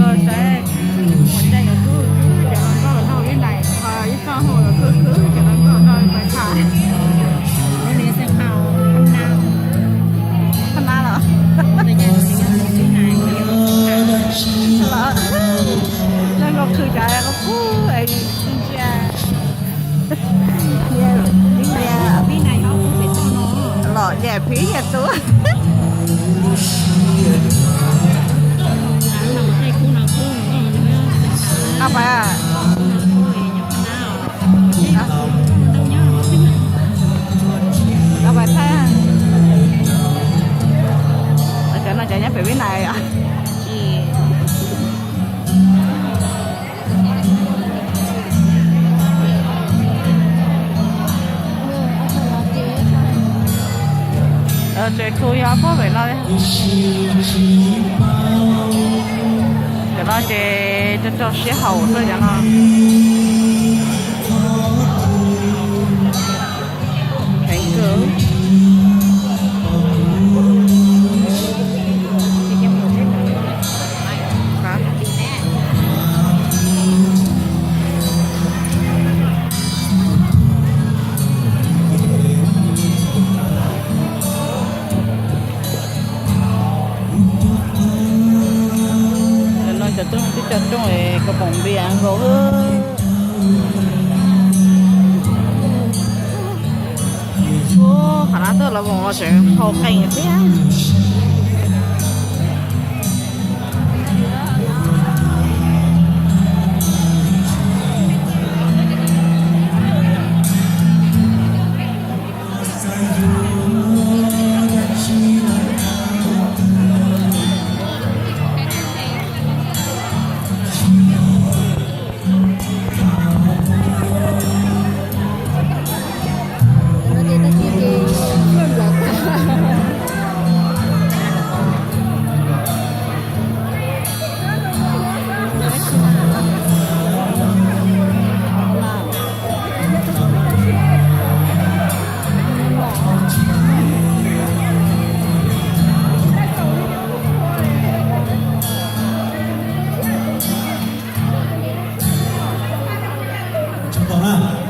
Los saib, ua caij yuav kub kub cov hluas nkauj nrog ib nais, ib txoj hu los kub kub cov hluas nkauj nrog pais tham. Phab nab los, los, zoo nkaus khwv cov qub qub es ntsia. Los yam phib yam tub. Ab, ab, cov no cov nyob pem Vib Nais os. Tsev khu yog puag pem no. Cov no ces rau rau siab haum xwb cov no. Heev kawg. Cov no cov tub twb cog rooj es koj pom npias nkaus. Qhov no tuaj los voos los tseem haus qees thiab. Tau na.